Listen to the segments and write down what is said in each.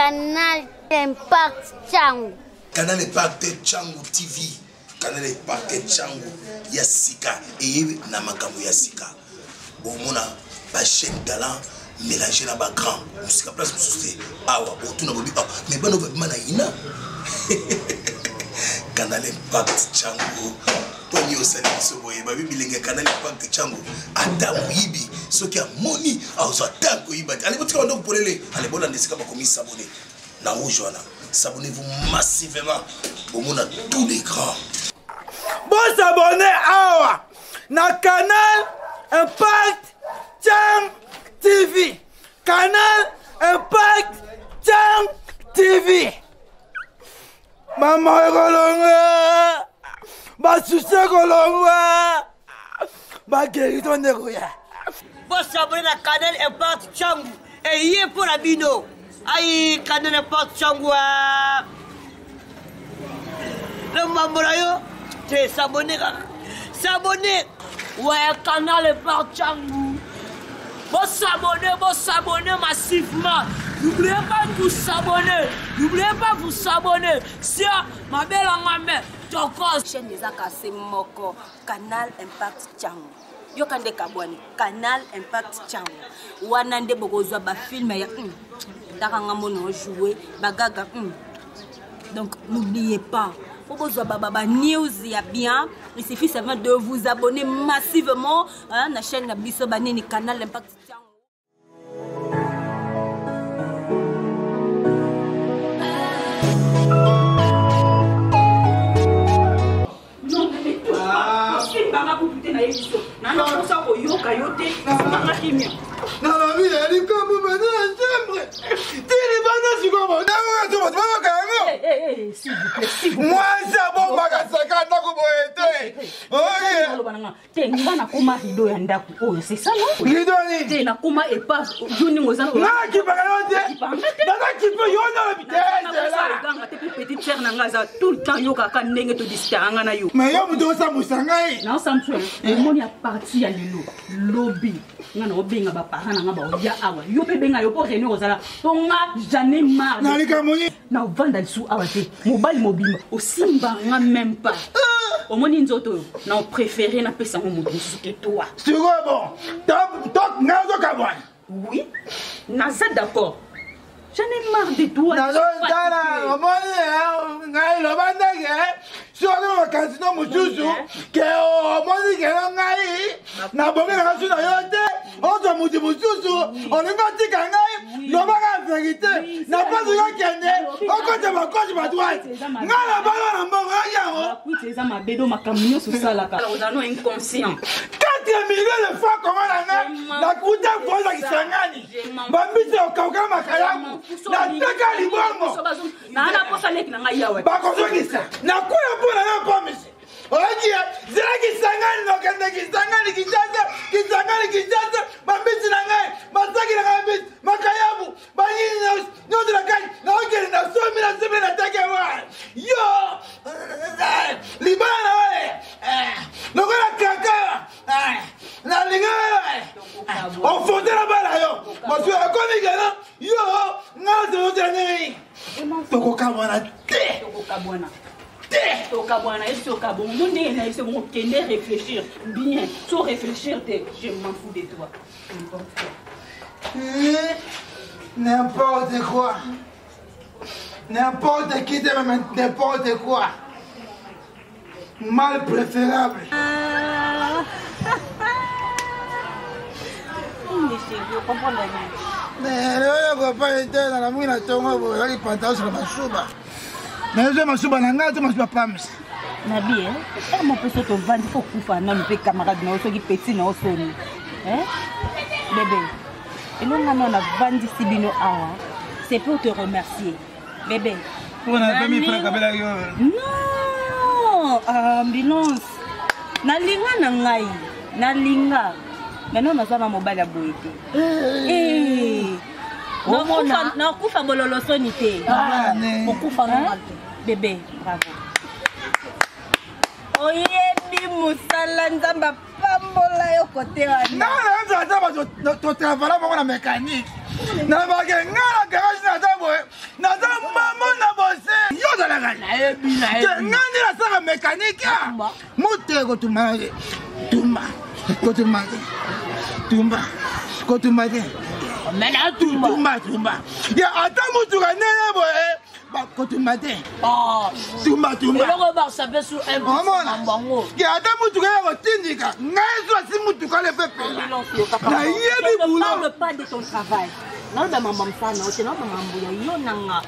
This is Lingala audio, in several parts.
Canal Impact Tshangu. Canal Impact Tshangu TV. Canal Impact Tshangu ya sika eye na makambo ya sika. Bomona ba chaîne talent mélanger na ba grand mosika place mosusu te awa botuna bobi awa mais bana babima na ina Canal Impact Tshangu poni osali biso boye babi bilenge ya Canal Impact Tshangu ata moyibi soki amoni azwa ata koyiba te ale botika bandoko polele ale bolanda esika bakomi s'abonner na rouge wana s'abonnez-vous massivement bomona tous les grands bosabone awa na Canal Impact Tshangu TV. Canal Impact Tshangu TV. Mama ekolongwa, basusi ekolongwa, bagerison nde ekoya. Bosabone na Canal Impact Tshangu eye mpo na bino. Ai Canal Impact Tshangu na mambo na yo te s'abonner kaka s'abonner. Ouais, Canal Impact Tshangu. Bosabonner, bosabonner massivement. N'oubliez pas de vous s'abonner. N'oubliez pas de vous s'abonner. Sia, ma belle ngambe, tokos. Chaîne eza kase moko, Canal Impact Tshangu. Yoka nde kabwani, Canal Impact Tshangu. Wana nde bokozwa ba film ya ndaka ngambo no jouer, bagaga Donc n'oubliez pas, po bozwa ba, ba, ba news ya bien, il suffit seulement de vous abonner massivement, hein, na chaîne na biso ba nini Canal Impact Tshangu. Non, mais touche pas. Osimbanga kutu te nayebi so. Nana posa koyoka yo te. Simbanga kimia. Nalobi ya likambo mpenza na chambre ti libanda sikoyo bondangoka to bato bayoka yango. Mwasi abombaka saka ndako boye te. Oloba na nga te nga nakoma rideau ya ndako oyo c'est ça non? Rideau nini? Te nakoma épave yo ndenge oza nga akipaka yo te naza kipe yo nde olobi te zela oganga te mpo petite sœur na nga aza tout le temps yokaka ndenge todiskutaka nga na yo mais yo moto osambwisa ngai naosambwisa omoni ya parti ya lelo lobi nga na obenga baparent na nga baoya awa yo mpe benga yo mpo réunion kozala mpo nga j'en ai marre na likambo nini na ovanda lisusu awa te mobali mobimba osimba nga même pas omoni nzoto oyo na opréféré napesa yango moto mosusu ke toi sikoyo bon nga ozokabwana oui naza d'accord. J'en ai marre de toi. Nazotala omoni ngai loba ndenge soki makanisi no mosusu ke omoni kelo ngai nabongi nanga su na yo te ozwa motu mosusu olingi otika ngai lobaka verité na place okokende okota bakosi badroite ngai nabanga na mbongo yaki yango eza mabe do makambo nyonso osalaka ozala no inconscient 4 millions de francs kongo na ngai nakuta voice ya kisangani bambisi ya kokauka makayabu nateka libongo bakozongisa nakuya mpo na yo pomisi oyoki ye zela kisangani nakende kisangani kinshasa kisangani kinshasa bambisi na ngai basaki na ngai mbisi makayabu banini nyonso na kati naokende nasomi nasomi nataki yango yo libala na we lokola kaka nalinga ofonte na bala yo bazwi akomi kena yo nga nazozela ndenge nini tokokabwana te tokokabwana te tokabwana ye soki okabongo mo ndenge na ye so bongo kende réfléchir bien so réfléchir te je m'en fous de toi. N'importe quoi. N'importe quoi. N'importe qui te même n'importe quoi. Mal préférable. Mais oyo kopani te na namoni na ntongo boye ezalaki pantalon na masuba nazwa masuba na ngai to masuba pams na bi eh mo mpe so tovandi fo kufa nanu mpe camarade na yo soki petit na yo soni eh bebe elonga nano navandisi bino awa c'est pour te remercier bebe. Mpona 20 000 francs kabelaki yo. Non, ambulance nalinga na ngai nalinga maintenant naza na mobali ya boye te. Eh. Nakufa bololo soni te. Okufa normal te. Bebe, bravo. Oyebi mosala Nzambe apambola yo kote wana. Nga na ata bato totravala bango na mécanique. Na bake nga na garage na ata boye. Nayebi, nayebi. Nga nde nasala mécanique. Moto ekotumba te. Tumba. Kotumba te. Tumba. Kotumba te. Mais na tumba. Tumba, tumba. Ya ata motuka ndenge boye bakotumba te. Ah. Tumba, tumba. Eloko bakisa mpe su Omona. bango. Ke ata motuka ya kotindika ngai so asi motuka lefe pela. Nayebi Je ne boulot. parle pas de ton travail. Naloba mambo ya mosala na yo te, naloba mambo ya yo na nga.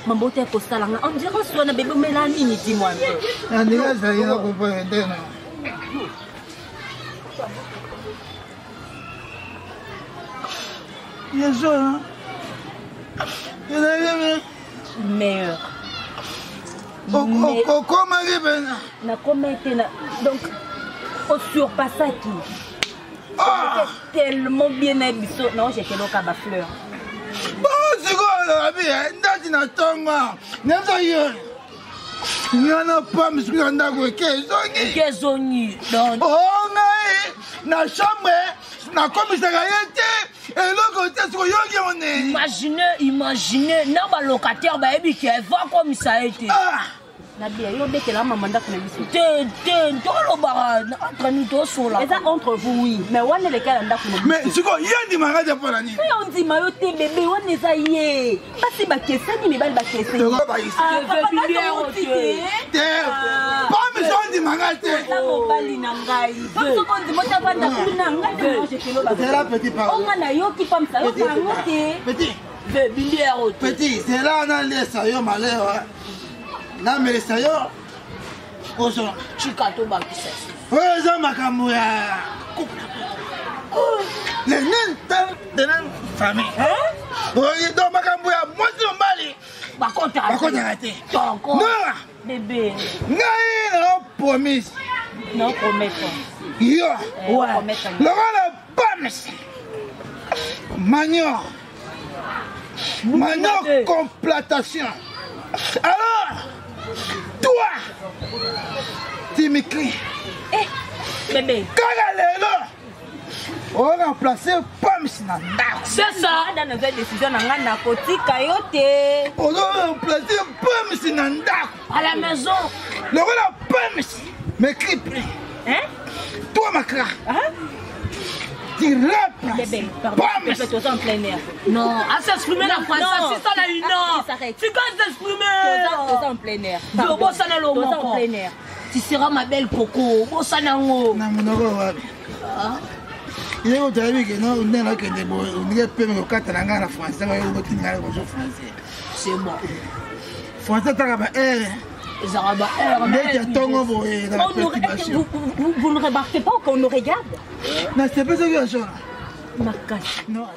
Mambo te kosala nga. On dirait oswana na bebe omela nini, dis-moi un peu. Na ndenge azali na comprendre te na. Yesu ezali Meilleur. okomaki mpenza. Nakoma ete na donc osurpassaki. Ah! Tellement bien na biso naojeteloka bafleur. Bon sikoyo nalobi ndati na ntongo nyonso yo nga na pam soki na ndako eke ezongi. Eke ezongi. Donc o ngai na chambre nakomisaka ye te eloko te soki oyoki yango nini. Imagine, imagine na balocataire bayebi ke eva komisa ye te. Ah! Nabia yo obetela mama ndako na biso. Te te, tolobaka entre nous, tosola. Eza entre vous, oui, mais wana eleka na ndako na biso. Mais sikoyo ye ndimaka te mpo na nini? Oyo ondima yo te bebe, wana eza ye. Basi bakeseni, mibali bakeseni. Tokobayisa. Ah, papa, Bebe, nani outi te? Te pami so ondimaka te. Oza mobali na ngai. Pam soki ondima te avanda kuna, ngai te naojetelo ba- Zela petit pardon. Onga nayoki pamsa yoka yango te. Petit. Biliero te. Petit, zela nalesa yo malewa namelesa yo ozo Chika tobakisa. Oyo eza makambo ya couple le nini de la famille. Oyo donc makambo ya mwasi mobali bakotaka bakotaka te. Toko. Nora Bebe. Ngai na promise. Na promettre. Yo. Ouais. Promettre. Lokola pams manior manior complantation. Alors toi tu m'écris. Eh, bébé. Kaka lelo oremplace pams na ndako. C'est ça. Ada nazwa décision na ngai nakotika yo te. Ozoremplace pams na ndako. À la maison. Lokola pams m'écrit plus. Hein? Toi Makra. Hein? Tu remplaces Bébé, pardon, pams. s'il te plaît, toza en plein air. Non, à s'exprimer la Non, française, non. c'est ça la une Ah, heure. s'arrête. Tu quand s'exprimer. Toza en plein air. Yo, bosana lo Toza en moko. plein air. Tu seras ma belle coco. Bosana ngo. Na monoko wapi ye otayebi ke no ndenge nakende boye ondenge peme kokata na ngai na français oyo otinga ngai kozo français. C'est bon. Français ataka ba aire. Ezalaka ba aire. Ndeti ya ntongo boye na On nous- perturbation. vous ne remarquez pas qu'on nous regarde? Na sepe soki ya sona. Makasi. Non.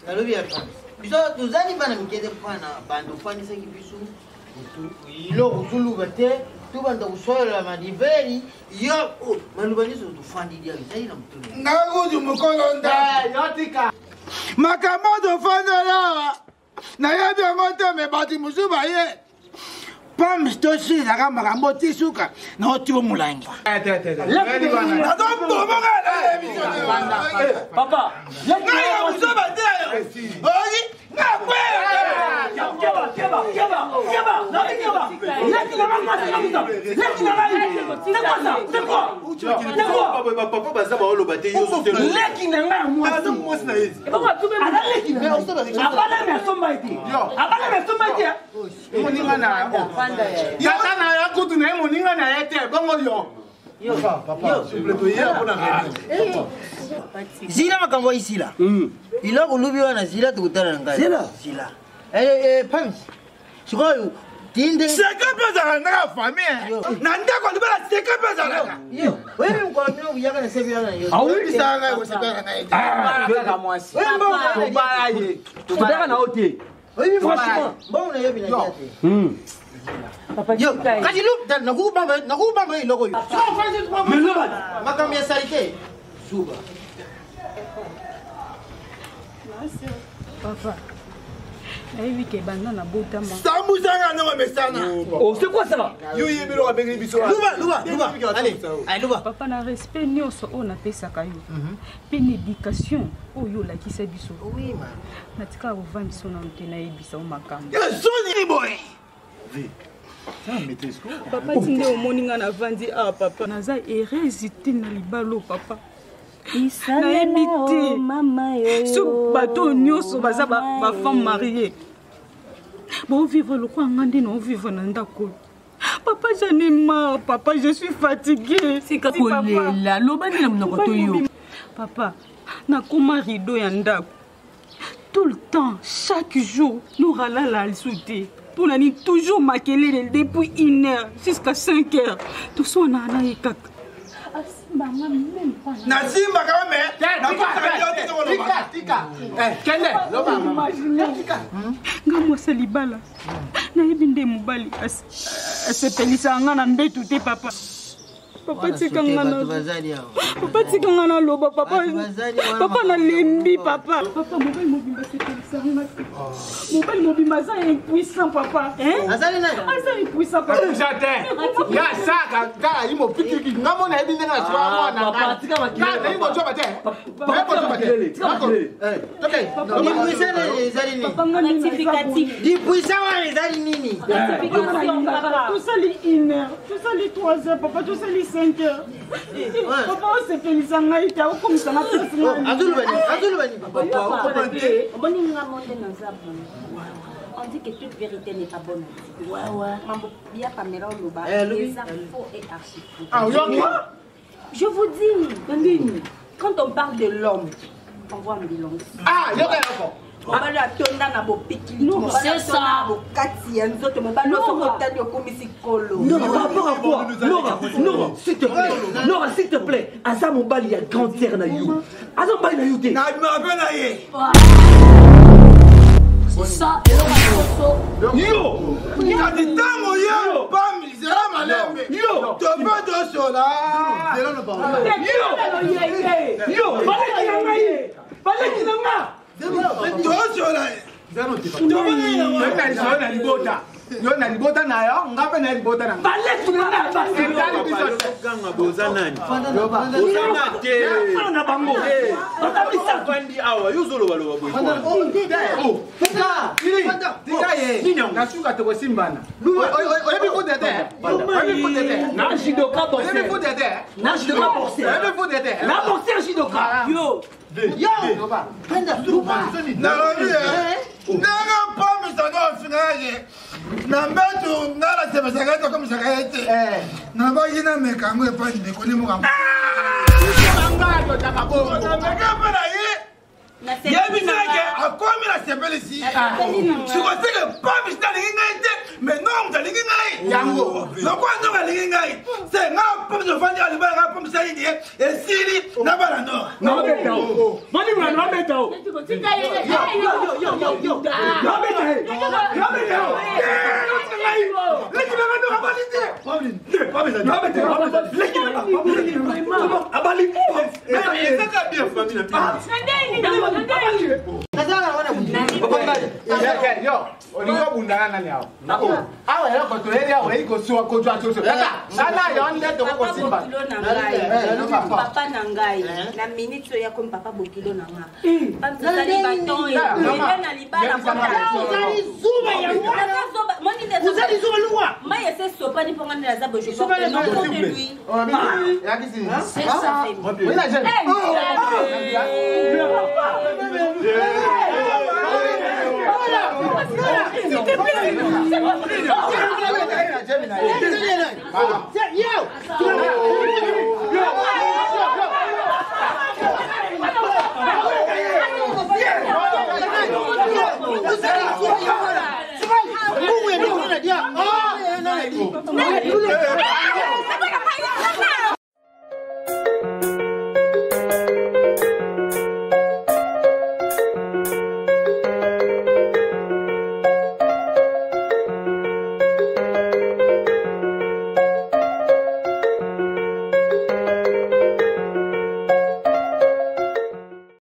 Nalobi ya France biso tozali bana mike te mpana bando ofandisaki biso iloko ozoluka te tobanda kosolela madiveri yo oh, maloba nyonso tofandili ayo ezali na motolo. Ngai kutu mokolo ndako yotika makambo tofandela awa nayebi yango te me bato mosusu baye pams tosilaka makambo ti suka na otibo molangi nazobomaka na émission. Papa. Ngai ya mosusu te oki nga Keba, keba, keba, keba, nabi keba. Leki na ngai mwasi na kuta. Leki na ngai. C'est quoi ça? C'est quoi? C'est quoi? Papa baza baoloba te yo Leki na ngai ya mwasi. mwasi na ye. Aza leki na ngai. Abala me asomba ye te. Abala me asomba ye te. Moninga na tata na ya kutu na ye moninga na ye te bongo yo. Zila makambo ya isila iloko olubi wana zila tokotala na ngai zila pams sikoyo tinde seka mpe ezalaka ndaka ya famille na ndako libala seka mpe ezalaka. Yo oyebi mokolo bino koyaka na sebi wana yo oyebisaka ngai kosepela na ye te. Kaka mwasi tobala ye. Tobala na yo te. Oyebi Franchement. mbongo nayebi na te yo kasi lu nakukubamba eloko yo makambo ya salite zuba. Papa. Nayebi ke banda nabotama. Sambusanga ndenge omesana. Oh, c'est quoi ça? Yo yebi eloko abengeli biso wana. Luba, luba, luba. Allez, allez, luba. Papa, na respect nyonso oyo napesaka yo mpe na éducation oyo olakisa biso, Oui, ma. natikala kovandisa nano te nayebisa yo makambo. Ya soni boye. Papa, ti nde omoni nga navandi awa, papa, naza heureuse te na libala oyo, papa. Nayebi te so bato oyo nyonso baza bafemme marie baovivre lokola nga nde naovivre na ndako oyo. Papa, j'en ai marre, papa, je suis fatigué. Tika kolela, loba nde na monoko to yo. Papa, nakoma rideau ya ndako tout le temps, chaque jour noralala lisu te. Mpona nini toujours makelele depuis 1 heure jusqu'à 5 heures? Toswanaka na ye kaka, asimbanga même pas. Nasimbaka yo, mais nakosaka yo te tokoloba. Tika, tika. Kende, loba mama. Nga mwasi ya libala, nayebi nde mobali asepelisaka nga na mbetu te. Papa, papa, tika nga na Bato bazali awa. Papa, tika nga naloba, papa. Bato bazali wana. Papa, nalembi, papa. Papa, mobali mobimba asepelisaka nga te. Mobali mobimba aza impuissant, papa. Hein? Azali nani? Aza impuissant, papa. Jardin ya saka kaka yi mopikiliki nga mona yebi ndenge na suka mwana. Papa, tika makelele. Nga nayi kozoba te. Papa, tika makelele, tika makelele. Lipuisa ezali nini? Papa, nga nde naza boye. Rectificatif. Lipuisa wana ezali nini? Rectification, papa. Tosali 1 heure, tosali 3 heures, papa, tosali 5 heures, papa osepelisa ngai te, aokomisanga place ngai. Azoloba nini? Azoloba nini? Omoni nga mo nde naza boye. On dit que toute vérité n'est pas bonne à dire. Mambo ya Pamela oloba Eh, Louis, eza faux et archi faux. Ah, oyoki. Je vous dis, quand on parle de l'homme, on voit ambulance. Ah, yoka yoko. Mobali atonda na bopikili, mobali atonda na bokati ya nzoto, mobali soki otali okomisi kolo. Non, par rapport à quoi? Nora, Nora, s'il te plaît. Nora, s'il te plaît. Aza mobali ya grande sœur na yo. Aza mobali na yo te. Nabimaka mpe na ye. Ça, eloko ya liboso. Yo! Kati ntango ye pami zela malembe. Yo! Tope tosola. Yo! Yo! Baleki na ngai! Baleki na nga! Tosola. Yo na libota, yo na libota na yo, nga mpe na libota na nga. Baleki na nga basi! Etali biso te. Ganga, boza nani? Loba. Boza na te. Bana na bango! Baza misato! Ofandi awa, yo ozolobaloba boye. Tika ye na suka tokosimbana. Oyebi fute te, oyebi fute te. Na judoka Oyebi boxer. fute te. Na judoka boxer. Oyebi fute te. Na boxer judoka. Yo. Loba. Nalobi ye ndenge pamisaka ofinaka ye na mbetu, nga nasepesaka ye te, okomisaka ye te. Nabaki nameka yango epai ndeko ne mokambo. Nga totaka bongo. Nameka mpe na ye, yebisaki akomi na sepelisi. Sikoseke pamisi alingi ngai te, mais nongo moto alingi ngai. Yango. Lokola nongo alingi ngai, se nga pamisi ofandi alibala nga, pamisi ayini ye esili na bana nora. Nabeta o. Bolingo nabeta o. Nabeta ye. Nabeta yo. Leki na nga ndoka abali te. Nabeta yo. Leki na nga. Abali. Ezaka bien famille na bino. Nazalaka wana butu. Yo olingi obundana nani awa? Awa eloko toyeli awa eyi kosuwa kozwa soso kaka sana yo nde Papa tokokosimba. bokilo na ngai, papa na ngai, na minute oyo akomi papa bokilo na nga. Pamsali baton ebele na libala. Ozali zuba ya mwana. Ozali zuba lungwa. Mai ese sopani mpo nga nde naza boye, je Zuba porte le nom de lui. C'est ça. Oui, la jeune. S'il te plaît.